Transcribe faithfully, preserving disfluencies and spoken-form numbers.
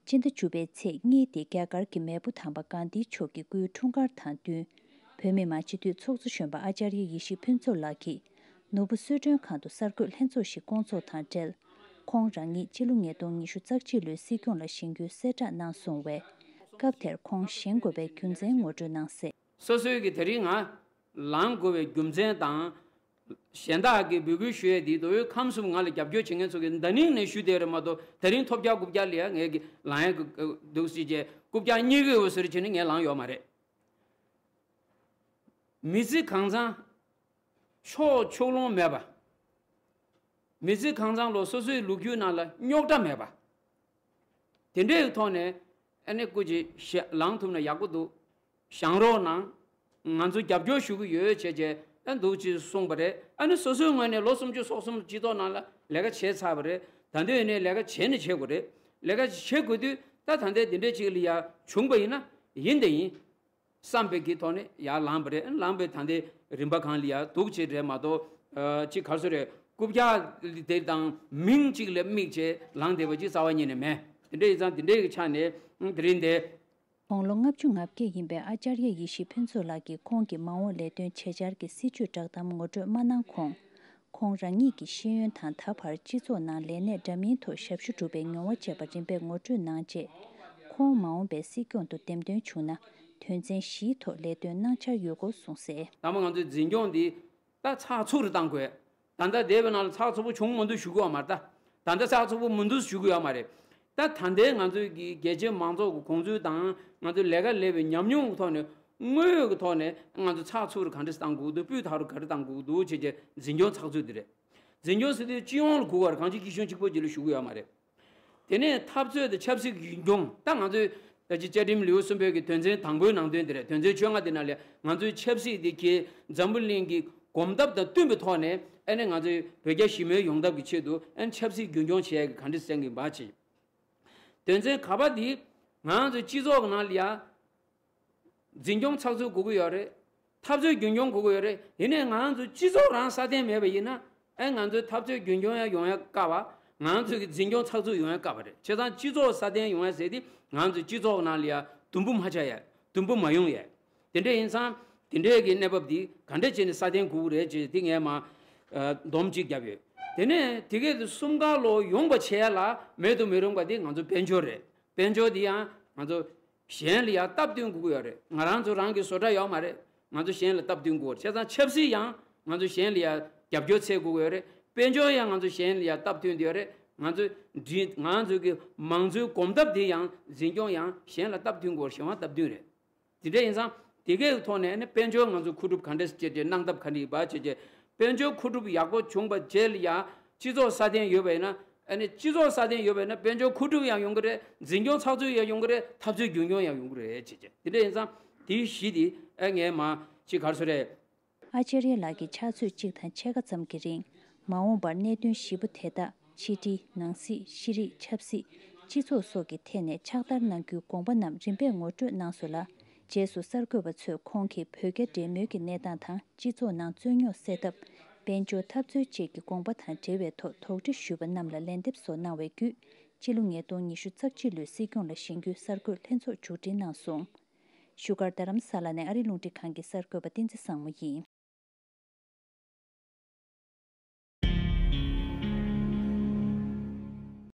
སྤྱི་ཟླ་བཅུ་པའི་ཚེས་གཉིས་ཏེ་རྒྱ་གར་གྱི་མེས་པོ་དམ་པ་གྷན་དྷིའི་མཆོག་གི་སྐུའི་འཁྲུངས་སྐར་དང་བསྟུན། བོད་མི་མང་སྤྱི་འཐུས་ཚོགས་གཙོ་གཞོན་པ་ཨ་ཅརྱ་ཡེ་ཤེས་ཕུན་ཚོགས་ལགས་ཀྱིས་ནོར་བུ་གསོལ་མགྲོན་ཁང་དུ་གསར་འགོད་ལྷན་ཚོགས་ཤིག་བསྐོང་ཚོགས་དང་འབྲེལ། ཁོང་རང་ཉིད་སྤྱི་ལོ་ཉིས་སྟོང་ཉི་ཤུ་རྩ་གཅིག་ལོའི་སྲིད་སྐྱོང་ལ་བཞེངས་རྒྱུའི་གསལ་བསྒྲགས་གནང་སོང་བས། སྐབས་དེར་ཁོང་བཞེངས་དགོས་པའི་རྒྱུ་མཚན་ངོ་སྤྲོད་གནང་གསལ། སོ་སོའི་གི་དེ་རིང་ང་ལངས་དགོས་པའི་རྒྱུ་མཚན་དང་། གཞན་དག་གིས་འབོད་སྐུལ་ཞུ་ཡས་འདི་མདོ་དབུས་ཁམས་གསུམ་ང་ལ་རྒྱབ་སྐྱོར་བྱེད་མཁན་ཚོ་གིས་ད་ནིང་ནས་ཞུ་བསྡད་རེད་མ་གཏོགས། ད་རིང་ཐོབ་རྒྱག་རྐུབ་རྒྱག་ལ་ཡ་ངས་གི་ལངས་ཡ་གི་འདུག་སྲིད་ཅེས། རྐུབ་རྒྱག་གཉིས་ཀའི་འོས་ཟེར་བྱས་ནས་ངས་ལངས་ཡོད་མ་རེད། མི་ཚེ་གང་ཚང་ཕྱོགས་ཕྱོགས་ལྷུང་མེད་པ། མི་ཚེ་གང་ཚང་ལོ་སོ་སོའི་ལོ་རྒྱུས་ནང་ལ་རྙོག་དྲ་མེད་པ། དེ་འདྲའི་ཐོག་ནས་ཨ་ནི་སྐུ་མཁྱེན་ཞལ་ལངས་ཐུབ་ན་ཡག་པོ་འདུག་བཞེངས་རོགས་གནང་། ང་ཚོ་རྒྱབ་སྐྱོར་ཞུ་གི་ཡོད་བྱས་བྱས་ཨ་འདུག་ཅེས་གསུངས་པ་རེད། ཨ་ནི་སོ་སོའི་ངོས་ནས་ལོ་སུམ་ཅུ་སོ་གསུམ་སྤྱི་ཚོགས་ནང་ལ་ལས་ཀ་བྱས་ཚར་བ་རེད། ད་འདོད་ནས་ལས་ཀ་བྱས་ནས་བྱེད་དགོས་རེད། ལས་ཀ་བྱེད་དགོས་དུས་ད་ད་ལྟའི་འདི་འདྲའི་ཅིག་ལ་ཡ་བྱུང་པ་ཡིན་ན་ཡིན་དེ་ཡིན། བསམ་པའི་གི་ཐོག་ནས་ཡར་ལངས་པ་རེད། ལངས་པའི་ད་ལྟའི་རིམ་པ་གང་ལ་ཡར་འདུག་བྱེད་རེད་མ་གཏོགས། ཨ་ཅིག་ག་རེ་ཟེར་རེད། རྐུབ་རྒྱག་དེ་དང་མིང་གཅིག་ལ་དམིགས་བྱས་ལངས་བསྡད་པ་ཅིག་རྩ་བ་ཉིད་ནས་མེད། དེ་འདྲ་ཡིན་ཙང་དེ་འདྲའི་གི་ཆ་ནས་དེ་རིང་འདི། དགུང་ལོ་ལྔ་བཅུ་ང་བརྒྱད་ཡིན་པའི་ཨ་ཅརྱ་ཡེ་ཤེས་ཕུན་ཚོགས་ལགས་ཀྱིས་ཁོང་གི་མ་འོངས་ལས་དོན་བྱེད་འཆར་གྱི་སྲིད་བྱུས་བསྒྲགས་གཏམ་ངོ་སྤྲོད་མ་གནང་གོང་། ཁོང་རང་ཉིད་ཀྱི་ཤེས་ཡོན་དང་ད་བར་སྤྱི་ཚོགས་ནང་ལས་གནས་འདྲ་མིན་ཐོག་ཞབས་ཞུ་བསྒྲུབས་པའི་མྱོང་བ་བཅས་པ་རིམ་པས་ངོ་སྤྲོད་གནང་རྗེས། ཁོང་མ་འོངས་པའི་སྲིད་སྐྱོང་དུ་འདེམས་ཐོན་བྱུང་ན་དོན་ཚན་བཞིའི་ཐོག་ལས་དོན་གནང་འཆར་ཡོད་སྐོར་གསུངས་གསལ། ད་མ་ང་ཚོའི་འཛིན་སྐྱོང་འདི་ད་ཚགས་ཚུད་རུ་གཏང་དགོས། ད་ལྟ་བསྡད་པའི་ནང་ལ་ཚགས་ཚུད་པོ་བྱུང་མི་འདུག་ཞུ་གི་ཡོད་མ་རེད་ད། ད་ལྟ་ཚགས་ཚུད་པོ་མི་འདུག་ཞུ་གི་ཡོད་མ་རེད། ད་ད་ལྟའི་ང་ཚོའི་གི་རྒྱལ་སྤྱིའི་མང་ཚོགས་ཀྱི་དགོངས་ཚུལ་དང་ང་ཚོའི་ལས་ཀ་ལས་པའི་ཉམས་མྱོང་གི་ཐོག་ནས་དངོས་ཡོད་ཀྱི་ཐོག་ནས་ང་ཚོ་ཚགས་ཚུད་རུ་ག་འདྲ་གཏང་དགོས་འདུག་སྤུས་དག་རུ་ག་འདྲ་གཏང་དགོས་འདུག་བྱས་རྗེས་འཛིན་སྐྱོང་ཚགས་ཚུད་འདི་རེད། འཛིན་སྐྱོང་ཟེར་དུས་སྤྱི་ཡོངས་ལ་གོ་བར་གང་ཅི་སྐྱིད་གཤོངས་གཅིག་པོ་ཅིག་ལ་ཞུ་གི་ཡོད་མ་རེད། དེ་ནས་འཐབ་རྩོད་དང་ཆབ་སྲིད་ཀྱི་རྒྱུན་འཁྱོངས། ད་ང་ཚོའི་ད་ཅི་བཅའ་ཁྲིམས་ལེའུ་གསུམ་པའི་གི་དོན་ཚན་དང་པོའི་ནང་དོན་དེ་རེད། དོན་ཚན་བཅོ་ལྔ་དེ་ནང་ལས་ང་ཚོའི་ཆབ་སྲིད་དེ་གའི་འཛམ་བུ་གླིང་གི་གོམ་སྟབས་དང་བསྟུན་པའི་ཐོག་ནས་ཨ་ནི་ང་ཚོའི་བོད་རྒྱ་ཞི་མོལ་ཡོང་ཐབས་ཀྱི་ཆེད་དུ་ཨ་ནི་ཆབ་སྲིད་རྒྱུན་འཁྱོངས་བྱེད་ཡག་གི་ག་འདྲ་སེང་གི་འབའ་ཆེ། དོན་ཚན་ག་པ་དེ་ང་ཚོའི་སྤྱི་ཚོགས་ཀྱི་ནང་ལ་ཡ། འཛིན་སྐྱོང་ཚགས་ཚུད་དགོས་ཀྱི་ཡོད་རེད། འཐབ་རྩོད་རྒྱུན་འཁྱོངས་དགོས་ཀྱི་ཡོད་རེད། ཡིན་ནའི་ང་ཚོ་སྤྱི་ཚོགས་རང་སྲ་བརྟན་མེད་པ་ཡིན་ན་ཨེ་ང་ཚོའི་འཐབ་རྩོད་རྒྱུན་འཁྱོངས་ཡང་ཡོང་ཡ་དཀའ་བ། ང་ཚོའི་གི་འཛིན་སྐྱོང་ཚགས་ཚུད་ཡོང་ཡ་དཀའ་བ་རེད། བྱས་ཙང་སྤྱི་ཚོགས་སྲ་བརྟན་ཡོང་ཡ་ཟེར་དེ་ང་ཚོའི་སྤྱི་ཚོགས་ནང་ལ་ཡ་དུམ་བུ་མ་ཆག་ཡ། དུམ་བུ་མ་ཡོང་ཡ། དེ་འདྲ་ཡིན་ཙང་དེ་འདྲའི་གི་གནས་བབ་འདི་ག་འདྲ་བྱས་ནས་སྲ་བརྟན་དགོས་ཀྱི་རེད་ཅེས་དེ་ངས་མ་སྡོམ་གཅིག་བརྒྱབ་ཡོད། དེ་ནས་དེ་གས་དེ་གསུམ་ཀ་ལོ་ཡོང་བ་བྱས་ལ་མེད་དུ་མི་རུང་བ་དེ་ང་ཚོ་དཔལ་འབྱོར་རེད། དཔལ་འབྱོར་འདི་ཡང་ང་ཚོ་གཞན་ལ་ཡང་སྟབས་བསྟུན་དགོས་ཀྱི་ཡོད་རེད། ང་རང་ཚོ་རང་གི་བཟོ་གྲྭ་ཡོད་མ་རེད། ང་ཚོ་གཞན་ལ་སྟབས་བསྟུན་དགོས་རེད། བྱས་ཙང་ཆབ་སྲིད་ཡང་ང་ཚོ་གཞན་ལ་ཡང་རྒྱབ་སྐྱོར་འཚོལ་དགོས་ཀྱི་ཡོད་རེད། དཔལ་འབྱོར་ཡང་ང་ཚོ་གཞན་ལ་ཡང་སྟབས་བསྟུན་དགོས་ཡོད་རེད། ང་ཚོ་འདི་ང་ཚོ་གི་མང་གཙོའི་གོམ་སྟབས་འདི་ཡང་འཛིན་སྐྱོང་ཡང་གཞན་ལ་སྟབས་བསྟུན་དགོས་རེད། གཞན་དབང་སྟབས་བསྟུན་རེད། དེ་འདྲ་ཡིན་ཙང་དེ་གའི་ཐོག་ནས་ནི་དཔལ་འབྱོར་ང་ཚོ་མཁོ་སྒྲུབ་ག་འདྲ་བྱས་ཏེ་གནང་ཐབས་ག་འདྲ་ཡིན་པ་བྱས་རྗེས་དཔལ་འབྱོར་མཁོ་སྒྲུབ་ཡག་པོ་བྱུང་བ་རྗེས་ལ་ཡང་སྤྱི་ཚོགས་སྲ་བརྟན་ཡོད་པ་ཡིན་ན། ཨ་ནི་སྤྱི་ཚོགས་སྲ་བརྟན་ཡོད་པ་ཡིན་ན་དཔལ་འབྱོར་མཁོ་སྒྲུབ་ཡང་ཡོང་གི་རེད། འཛིན་སྐྱོང་ཚགས་ཚུད་ཡང་ཡོང་གི་རེད། འཐབ་རྩོད་རྒྱུན་འཁྱོངས་ཡང་ཡོང་གི་རེད་བྱས་རྗེས་དེ་འདྲ་ཡིན་ཙང་དེའི་གཞི་དེ་ཨ་ངས་མ་ཅིག་ག་རེ་ཟེར་རེད། ཨ་ཅར་ཡ་ལགས་ཀྱིས་ཕྱག་ཚོད་གཅིག་དང་ཕྱེད་ཀ་ཙམ་གྱི་རིང་མ་འོངས་པར་གནད་དོན་བཞི་པོ་དེ་དག་ཕྱི་འབྲེལ། ནང་སྲིད། ཤེས་རིག་ཆབ་སྲིད། སྤྱི་ཚོགས་སོགས་ཀྱི་ཐད་ནས་ཕྱག་བསྟར་གནང་རྒྱུའི་དགོངས་པ་རྣམས་རིམ་པས་ངོ་སྤྲོད་གནང་སོང་ལ། རྗེས་སུ་གསར་འགོད་པ་ཚོས་ཁོང་གིས་བོད་རྒྱ་འབྲེལ་མོལ་གྱི་གནས་སྟངས་དང་སྤྱི་ཚོགས་ནང་རྩོད་རྙོག་སེལ་ཐབས། དཔལ་འབྱོར་འཐབ་རྩོད་བཅས་ཀྱི་དགོངས་པ་དང་འབྲེལ་བའི་ཐོག་དོགས་འདྲི་ཞུས་པ་རྣམས་ལ་ལན་འདེབས་སོགས་གནང་བའི་བརྒྱུད། སྤྱི་ལོ་ཉིས་སྟོང་ཉི་ཤུ་རྩ་གཅིག་ལོའི་སྲིད་སྐྱོང་ལ་བཞེངས་རྒྱུའི་གསར་འགོད་ལྷན་ཚོགས་མཇུག་སྒྲིལ་གནང་སོང་། བཞུགས་སྒར་རྡ་རམ་ས་ལ་ནས་ཨ་རིའི་རླུང་འཕྲིན་ཁང་གི་གསར་འགོད་པ་བསྟན་འཛིན་བཟང་མོ་ཡིན།